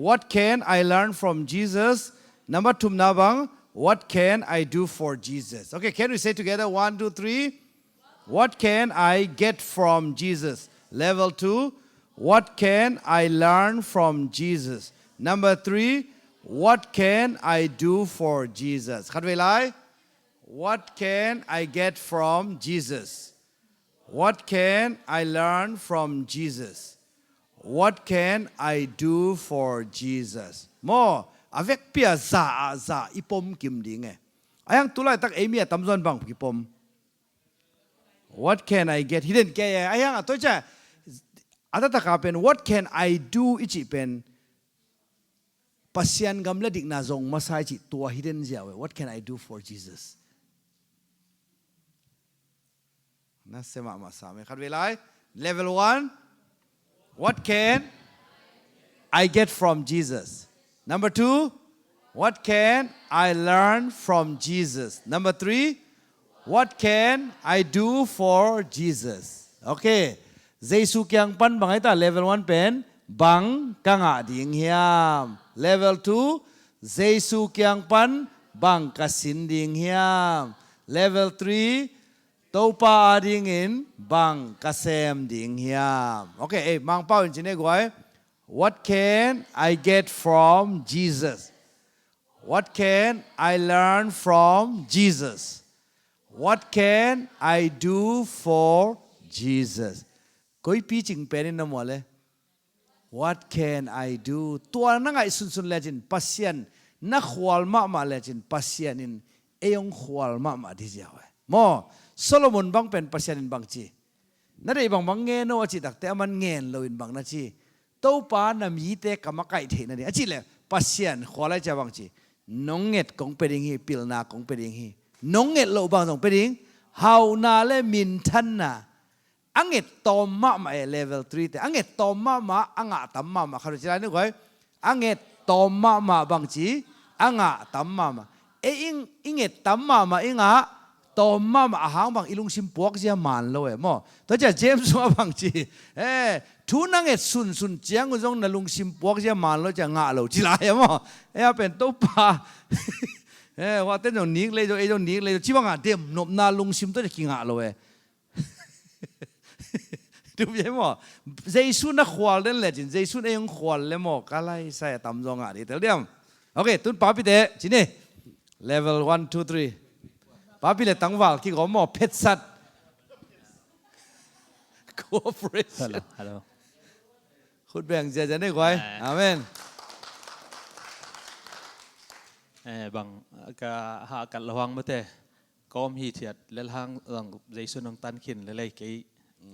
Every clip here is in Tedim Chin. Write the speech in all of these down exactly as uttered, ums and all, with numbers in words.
What can I learn from Jesus? Number two na bang, what can I do for Jesus? Okay, can we say together? One, two, three. What can I get from Jesus? Level two. What can I learn from Jesus? Number three. What can I do for Jesus? Khat vei lai. What can I get from Jesus? What can I learn from Jesus? What can I do for Jesus? Maw, a vekpi a za ah za i pom kim ding e. A hiang tu laitak ei mi a tamzaw in bang kipom? What can I get? Hidden kei e. A hiang a toi ca a taktak a pen what can I do i cih pen Pasian gam le dikna zong masa i cih tua hidden ziau e. What can I do for Jesus? Na se mahmah sam e. Khat vei lai. Level one. What can I get from Jesus? Number two. What can I learn from Jesus? Number three. What can I do for Jesus? Okay. Jesu kiang pan bang ai ta? Level one pen bang ka ngah ding hiam? Level two. Jesu kiang pan bang ka sin ding hiam? Level three. Topa adingin bang ka sem ding hiam? Okay, ei, Mangpau in cine guai. What can I get from Jesus? What can I learn from Jesus? What can I do for Jesus? Koi picing penin na muale. What can I do? Tua na ngaih sunsun lecin Pasian, na khual mahmah lecin Pasian in ei hong khual mahmah di ziau e. Maw, Solomon bang pen Pasian in bang ci? Na deih bangbang ngen o a cih takte aman ngen loin bang na ci? Topa na mite ka makaih theih na ding a cih le Pasian khual ai cia bang ci? Nong nget kong pe ding hi, pilna kong pe ding hi. Nong nget loh bang zong pe ding, hauhna le minthanna. A nget tawm mahmah e, level three te. A nget tawm mahmah, a ngah tam mahmah. Khat ci lai ni guai. A nget tawm mahmah bang ci, a ngah tam mahmah. E ing, i nget tam mahmah, i ngah tawm mahmah a hang bang i lungsim puak zia man lo e maw. Tua cia James sungah bang ci. E, thu na nget sunsun ciang uh zong na lungsim puak zia man lo cia ngah lo ci lai e maw. E a pen Topa. E, huaten zong nik lei zong, ei zong nik lei zong. Ci bangah dem nopna lungsim tua cia kingah lo e. Tum ye maw? Jesu na khual den lecin, Jesu na ei hong khual le maw? Ka lai sai a tamzaw ngah dih tel diam. Ok, tun papite, cini. Level one, two, three. Papi le tangval kigawm maw? Phetsat. Cooperation. Hello, hello. Khut beng ziazia nei guai. Eh. Amen. Eh, bang, ka ha kat lo hang mate. Kawm hi thiat lel hang zong Jesu nong tan khin lelei kei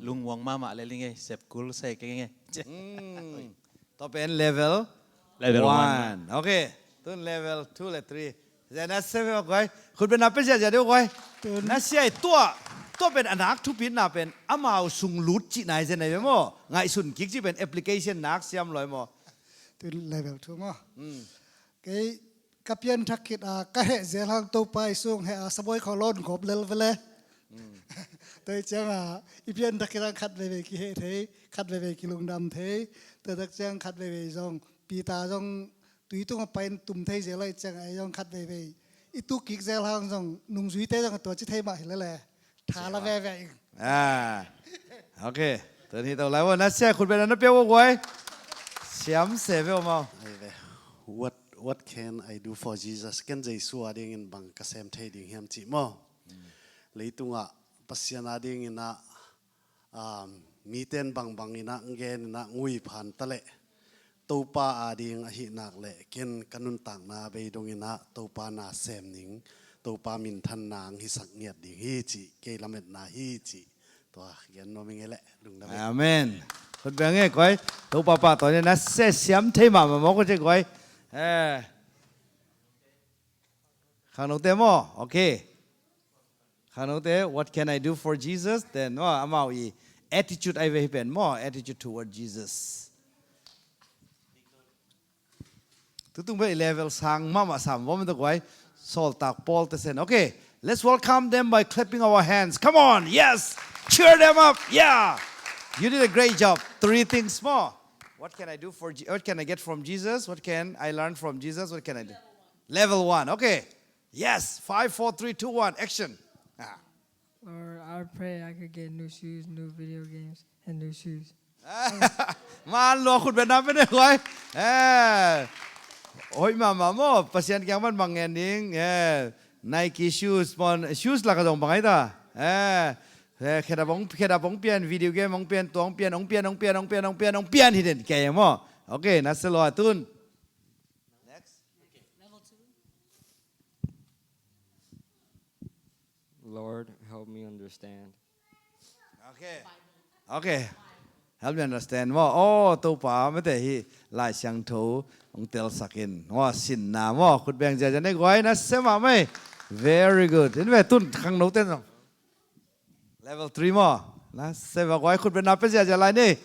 lungmuang mahmah lel i ngei, sep kul se kei ngei. Mm. Tua pen level Level one. One. Ok. Tun level two le three. Zia na se ve guai. Khut pen na pen zia zia deuh guai. Tun. Na sia i tua. Tua pen a nak thupitna pen amau sung lut cih nai zia nai ve maw. Ngaihsun kik cih pen application nak siam loi maw. Tun level two maw. Mm. Kei ka pianthak khit a ka heh zel hang Topa i sung heh a sabuai khawng lawn gawp lel vele. Tua i ciang a i pianthak khit a khat veivei kiheh thei, khat veivei kilungdam thei. Tua tak ciang khat veivei zong Peter zong tui tung a pain tum thei zel a i ciang a ei zong khat veivei i tuk kik zel hang zong nungzuite zong a tua ci thei mah hi lele. Tha la veve ing. Ah. Ok. Tun hi to lai ua na sia khut bena na pia ua guai. Siam se ve ua mau. Ai ve. What, what can I do for Jesus? Ken Jesu a dingin bang ka sem thei ding hiam cih maw? Leitungah Pasian a dingin ah, um, miten bangbang in ah ngen in ah ngui phan ta leh Topa a ding ahih nak leh ken ka nuntakna bei dongin ah Topa na sem ning, Topa minthan nang hisak ngiat ding hi cih kei lametna hi cih tua gen nuam ing e leh lungdam e. Amen. Khut beng e koi. Topa pa tawh ni na se siam thei mahmah mawk uh cih koi. Eh. Khangnote maw? Ok. Khangnote, what can I do for Jesus? Then, maw, amau i attitude ai ve hi pen maw, attitude toward Jesus. Tutung ve level sang mahmah sam vom tuk vai. Sawltak Paul te sen. Ok. Let's welcome them by clapping our hands. Come on. Yes. Cheer them up. Yeah. You did a great job. Three things more. What can I do for Je- what can I get from Jesus? What can I learn from Jesus? What can I do? Level one. Okay. Yes. Five, four, three, two, one. Action. Ah. Lord, I pray I could get new shoes, new video games, and new shoes. Man lo khut beng na pe ne guai. Eh. Hoih mahmah maw, Pasian kiang pan bang ngen ding. Eh. Nike shoes pon, shoes lak a zong bang ai ta. Eh. Eh, khedap hong, khedap hong pian, video game hong pian, tua hong pian, hong pian, hong pian, hong pian, hong pian, hong pian hi den kei maw. Okay, na se lo a tun. Next. Lord, help me understand. Okay. Okay. Help me understand maw. Oh, Topa mate hi Lai Siangtho hong telsak in. Maw, sinna maw, khut beng ziazia ne guai, na se mahmah ei. Very good. In ve tun khangno ten zong. Level three maw. Na se va guai, khut beng na pe ziazia lai ni.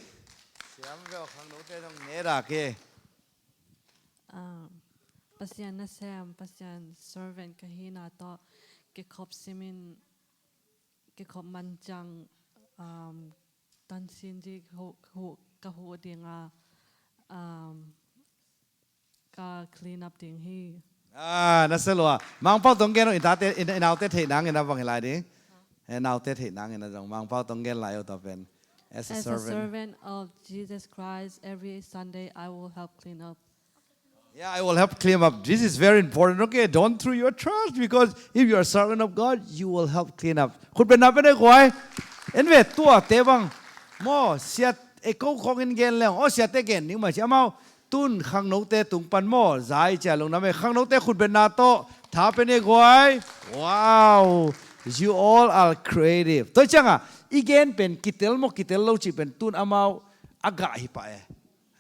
Siam ve khangno ten zong ne da ke. Um, Pasian nasem, Pasian servant ka hihna tawh kikhop simin, kikhop mancang, um, tansin ding ka huh, ka huh, ka huh ding a, um, ka clean up ding hi. Ah, na se lo a. Mangpau tong gen ong, i tate, i, i naute theih nang in a bang hi lai ding. Eh, naute theih nang in a zong Mangpau tong gen lai o ta pen. As a As a servant. servant of Jesus Christ, every Sunday I will help clean up. Yeah, I will help clean up. This is very important. Okay, don't throw your trash, because if you are a servant of God, you will help clean up. Khut beng na pe ne guai. En ve tuate bang. Maw, siate ko khong in gen leng. Oh, siate gen ning mai ci amau. Tun khangnote tung pan maw. Zai cia lungdam ei. Khangnote khut beng na tawh. Tha pe ne guai. Wow. You all are creative. Tua ciang a, i gen pen kitel maw, kitel lo cih pen tun amau a gah hi pah e.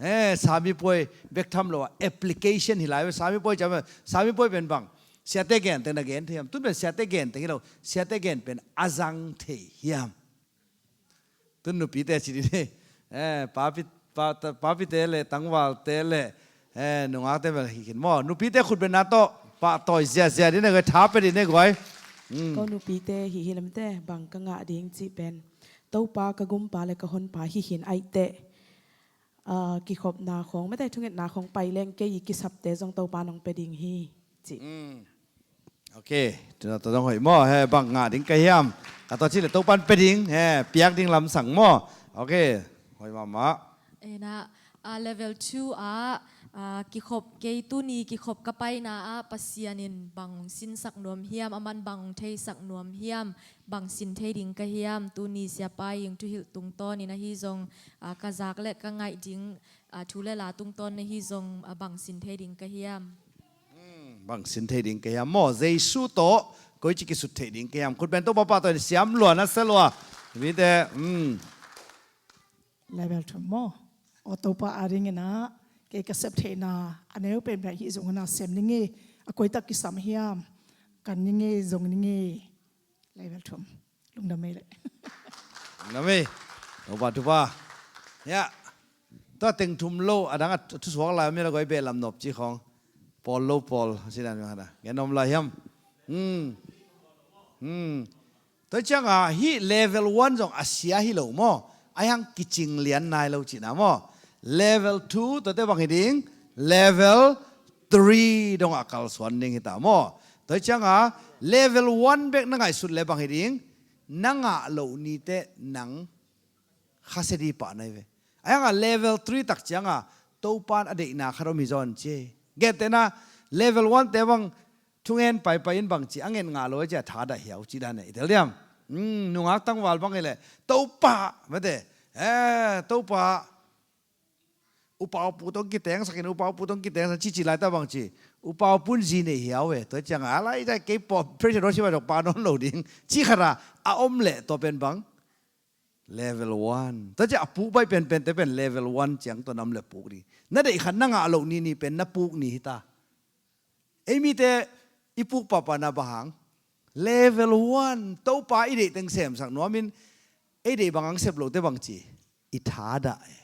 Eh, Sami puai bek tham lo a, application hi lai ve. Sami puai ciam, Sami puai pen bang. Siate gen teng na gen thei hiam. Tun pen siate gen teng hi lo. Siate gen pen a zang thei hiam. Tun nupite ci dih ni. Eh, papi, pa, ta, papite le, tangvalte le, eh, nungakte bel hi khin maw. Nupite khut beng na tawh pahtawi ziazia dih ne guai, tha pe dih ne guai. Mm. Ko nupite hi hi lamte, bang ka ngah ding cih pen. Topa ka gumpa le ka honpa hi khin ai teh. Ah, kikhopna khong, mate thungetna khong pai leng kei i kisapte zong Topa nong pe ding hi. Ci. Mm. Okay, tuna tawh zong hoih maw, he bang ngah ding ka hiam. Ka tawh cih le Topan pe ding, he piak ding lamsang maw. Okay, hoih mahmah. Ena, ah, level two ah, ah, kikhop kei tuni kikhop ka paina ah Pasian in bang sinsak nuam hiam, aman bang theisak nuam hiam, bang sin thei ding ka hiam, tuni siapa ing thuhilh tungtawnin ahi zong, ah, ka zak le ka ngaih ding, ah, thu le la tungtawn ahi zong, ah, bang sin thei ding ka hiam. Bang sin thei ding ka hiam maw, Jesu tawh koici kisut thei ding ka hiam. Khut beng Topa pahtawi in siam lua, na se lua. Mite, mm. Level thum maw. Aw Topa a dingin ah, kei ka sep theihna a neu penpen hih zongin ah sem ning i, a koitak kisam hiam, kan ning i, zong ning i. Level thum. Lungdam ei le. Lungdam ei. Topa, Topa. Ya. Tua teng thum lo, a dang a thusuak lai om i la guai, beh lam nop ci khong. Pawl lo pawl, si dan mi hana. Gen om lai hiam. Hmm. Hmm. Tua ciang a, hih level one zong a sia hi lo maw. A hiang kicing lian nai lo cihna maw. Level two, tuate bang hi ding. Level three dong a kalsuan ding hi ta maw. Tua ciang a, level one bek na ngaihsut le bang hi ding. Na ngah loh nite nang khasia dih pah nai ve. A hiang a level three tak ciang a, Topan a deihna khat om hi zaw ci. Gentehna, level one te bang, thungen paipai in bang ci, a ngen ngah lo a ci a thadah hiau ci dan e, i tel diam. Hmm, nungak tangval bang i le, Topa, mate, eh, Topa, upau pu tong kitengsak in, upau pu tong kitengsak, cici lai ta bang ci, upau pun zi nei hiau e, tua ciang a, a lai zai kei paw, pressure dawh si bai dok pa nawn lo ding, ci khara, a om le, tua pen bang, level one. Tua ciang a pu bai pen pen te pen level one ciang tua nam le puk ding. Na deih khat na ngah loh ni ni pen na puk ni hi ta. Ei mite i puk pahpah na bang hang. Level one. Topa i deih teng semsak nuamin. Ei deih bang hang sep loh te bang ci. I thadah e.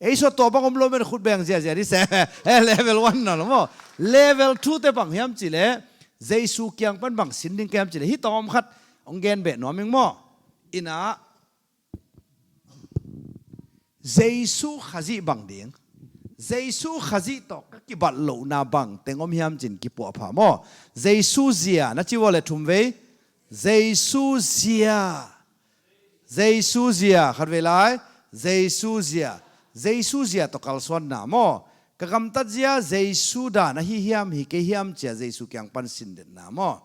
Ei sawt tua bang om lo men khut beng ziazia di se. Eh, level one na lo maw. Level two te bang hiam ci le. Jesu kiang pan bang sin ding ka hiam ci le. Hih tawm khat hong gen beh nuam ing maw. Ina. Jesu Khazih bang ding, Jesu Khazih tawh ka kibat lohna bang teng om hiam cin kipuah pha maw? Jesu zia na ci uh le thum vei. Jesu zia. Jesu zia, khat vei lai. Jesu zia. Jesu zia tawh kalsuanna maw? Ka gamtat zia Jesu dan ahi hiam, hi kei hiam cia Jesu kiang pan sindetna maw?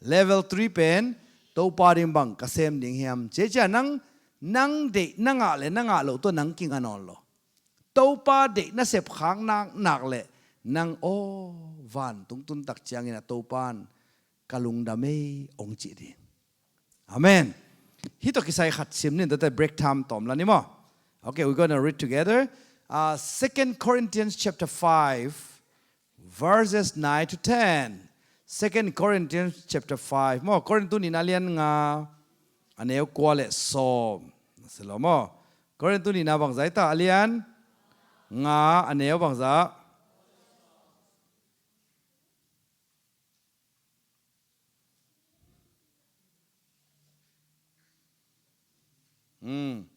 Level three pen Topa ding bang ka sem ding hiam, cia cia nang, nang deih na ngah le na ngah loh tawh nang kinga nawn lo. Topa deih na sepkhak nak nak le nang aw vantung tuntak ciangin a Topan ka lungdam ei ong cih ding. Amen. Hih tawh kisai khat sim ning, tuate break time tawm la ni maw? Okay, we're gonna read together. Uh, Second Corinthians chapter five, verses nine to ten. Second Corinthians chapter five maw? Korintu nihna lian nga, a neu kua le sawm. Na si lo maw? Korintu nihna bangzah i ta a lian nga, a neu bangzah. Hmm.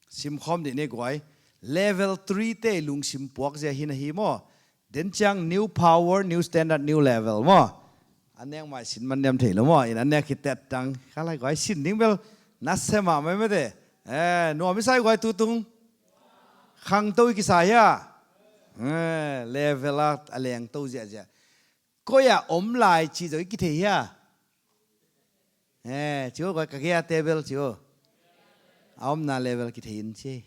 Simkhawm dih ni guai. Level three te lungsim puak zia hi na hi maw? Den ciang new power, new standard, new level maw? An nek mai sin man niam thei lo maw? In an nek hi tet tang. Kha lai guai sin ding bel na se mah mai mate. Eh, nuam i sai guai tutung. Khangto i kisa hia? Eh, level a, a lengto ziahziah. Koi-ah om lai cih zo i kithei hia? Eh, ci uh, ka gei-a table ci uh. A omna level kithei in ci.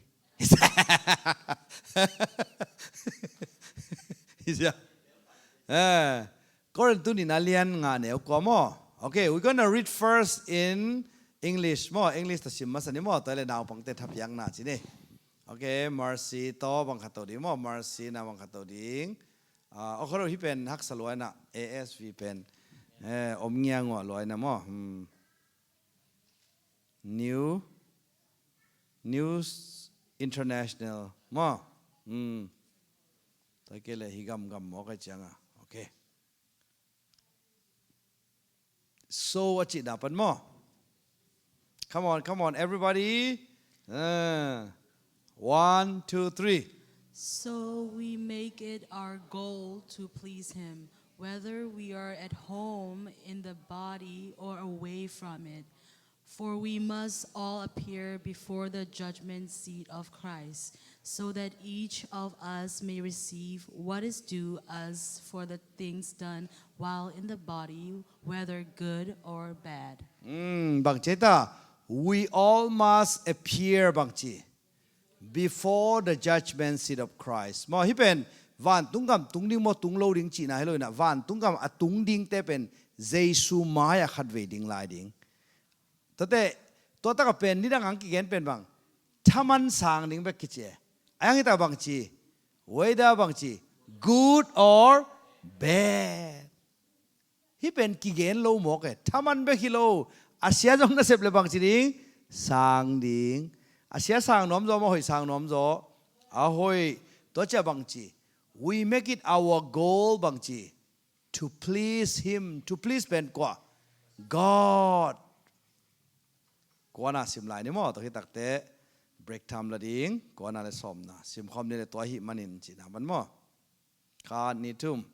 Hi sia. Eh, Korintu nihna lian nga neu kua maw? Okay, we're gonna read first in English maw? English ta sim masa ni maw? Tua le naupangte thapiakna ci ni. Okay, Mercy tawh bang khat to ding maw? Mercy na bang khat to ding. Ah, okay, hih pen haksa luaina, A S V pen. Eh, om ngiang uh a luaina maw? Hmm. New, News International maw? Hmm. Tua kei le hi gamgam maw kai cianga. Okay. So a cihna pan maw? Come on, come on, everybody. Uh, one, two, three. So we make it our goal to please him, whether we are at home in the body or away from it. For we must all appear before the judgment seat of Christ, so that each of us may receive what is due us for the things done while in the body, whether good or bad. Hmm, bang ci ta, we all must appear bang ci. Before the judgment seat of Christ. Maw, hih pen vantung gam tung ding maw, tung lo ding cihna hi lo inah, vantung gam a tung dingte pen Jesu mai-ah khatvei ding lai ding. Tuate, tua takah pen nidang ang kigen pen bang, thaman sang ding bek kici e. A yang hita bang ci, whether bang ci, good or bad. Hih pen kigen lo mawk e, thaman bek hi lo. A sia zong nasep le bang ci ding, sang ding. A sia sang nuam zaw maw, hoih sang nuam zaw? A hoih. Tua cia bang ci, we make it our goal bang ci, to please him. To please pen kua? God. Kuana sim lai ni maw, tua hi takte break time la ding, kuana le sawmna simkhawm ni le tua hi manin cihna man maw? Khat, nih, thum.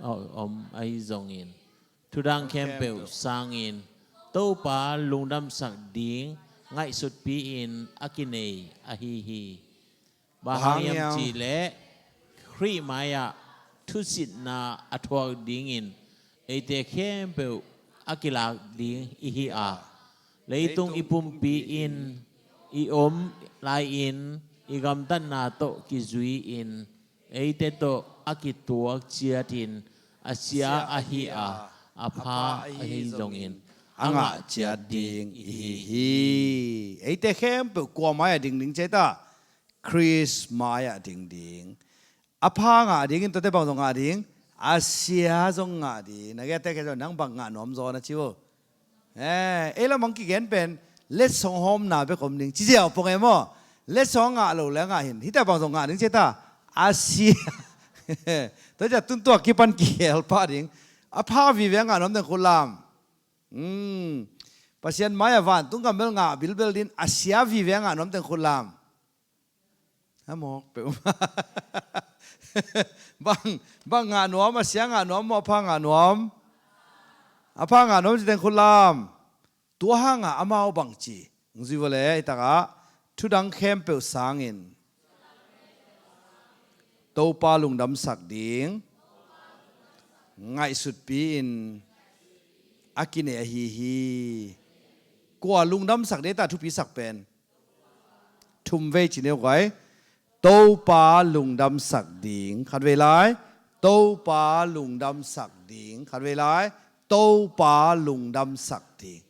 Om ahi zongin thudang khempeuh sangin Topa lungdamsak ding ngaihsutpi-in a kinei ahi hi. Bang hang hiam cihleh Khrih mai-ah thusitna a thuak dingin eite khempeuh a kilak ding ihi a, leitung i pumpi in i om lai-in i gamtatna tawh kizui-in eite tawh a kituak ciatin a sia ahi a, a pha ahi zongin a ngah ciat ding ihi hi. Eite khempeuh kua mai-ah ding ding ci ta? Khrist mai-ah ding ding. A pha ngah dingin tuate bang zong ngah ding? A sia zong ngah ding. Na gei a tek kei zong nang bang ngah nuam zaw na ci uh? Eh, ei lamang kigen pen letsong hawmna bek om ding ci ziau pong e maw? Letsong a ngah lo le a ngah hin hita bang zong ngah ding ci ta? A sia. Tua cia tuntua kipan kihel pah ding. A pha vive a ngah nuam teng khut lam. Hmm. Pasian mai-ah vantung kammal ngah bilbel ding a sia vive a ngah nuam teng khut lam. A mawk peuh. Bang, bang ngah nuam, a sia ngah nuam maw, a pha ngah nuam? A pha ngah nuam ci teng khut lam. Tua hangah amau bangci, hong zui vua le, i takah thudang khempeuh sangin Topa lungdamsak ding ngaihsutpi-in a kinei ahi hi. Kua lungdamsak ding ta thupisak pen? Thum vei ci ni uh guai. Topa lungdamsak ding. Khat vei lai. Topa lungdamsak ding. Khat vei lai. Topa lungdamsak ding.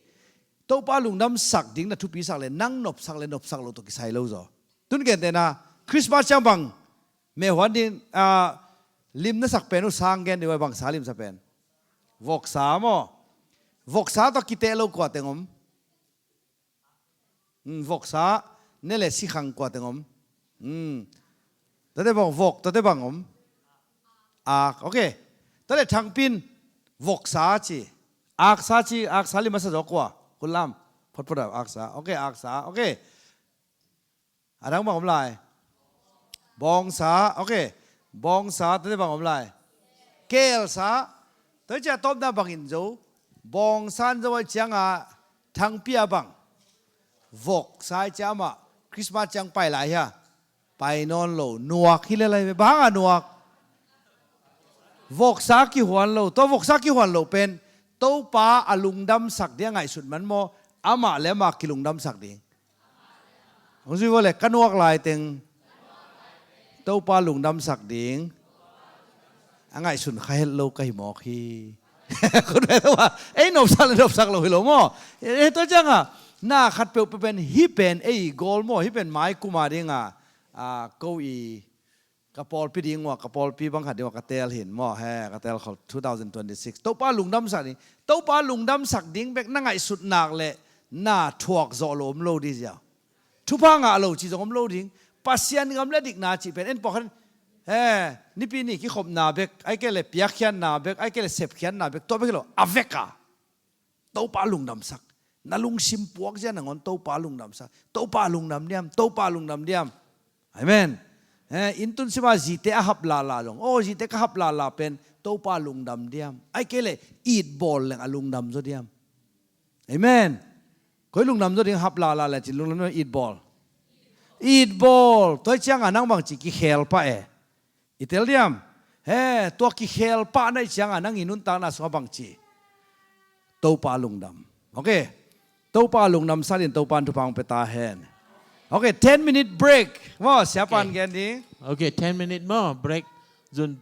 Topa lungdamsak ding na thupisak le, nang nopsak le nopsak lo tawh kisai lo zaw. Tun gentehna, Christmas ciang bang meh huan ding, ah, lim na sak pen uh sang gen ding uh, bangsa limsak pen? Voksa maw? Voksa tawh kiteh lo kua teng om? Hmm, voksa, ne le sikhang kua teng om? Hmm. Tate bang vok, tate bang om? Ak, ok. Tate thangpin, voksa ci. Aksa ci, aksa lim a sa zaw kua? Khut lam. Photphot a, aksa. Ok, aksa. Ok. A dang bang om lai? Bawngsa. Ok. Bawngsa, tate bang om lai? Kelsa. Tua hi ciah tawpna bangin zo. Bawngsa in zo a ciangah thangpi a bang? Voksa hi ciah amah Christmas ciang pai lai hia? Pai nawn lo. Nuak hi le lai ve. Bang a nuak? Voksa kihuan lo. Tua voksa kihuan lo pen Topa a lungdamsak ding a ngaihsut man maw, amah le amah kilungdamsak ding? Hong zui vua le, ka nuak lai teng Topa lungdamsak ding a ngaihsun kha het lo ka hi mawk hi. Khut beng tua, ei nopsak le nopsak lo hi lo maw? Eh, tua ciangah na khat peuhpeuh pen, hih pen ei goal maw, hih pen mai kum a dingah, ah, ko i ka pawlpi ding uh a, ka pawlpi bang khat ding uh a ka teel hi in maw, he, ka teel khol two thousand twenty-six. Topa lungdamsak ding, Topa lungdamsak ding bek na ngaihsut nak le na thuak zawh lo om lo ding ziau. Thupha ngah lo cih zong om lo ding. Pasian gam le dikna cih pen en pawlkhat in, he, Nipi ni kikhopna bek, ai kei le piakkhiatna bek, ai kei le sepkhiatna bek, tua bek hi lo, a vek a Topa lungdamsak. Na lungsim puak zia nangawn Topa lungdamsak. Topa lungdam diam, Topa lungdam diam. Amen. Eh, inn tun sima zite a hap lala zong, oh, zite ka hap lala pen Topa lungdam diam. Ai kei le itbawl leng a lungdam zaw diam. Amen. Koi lungdam zaw ding, hap lala le cin lungdam, itbawl. Itbawl. Tua hi ciangah nang bangci kikheel pah e. I tel diam? He, tua kikheel pah na hih ciangah nang i nuntakna sungah bangci? Topa lungdam. Ok. Topa lungdamsak ding, Topa in thupha hong pia ta hen. Ok, ten minute break. Maw, siapa in gen ding. Ok, ten minute maw, break. Zun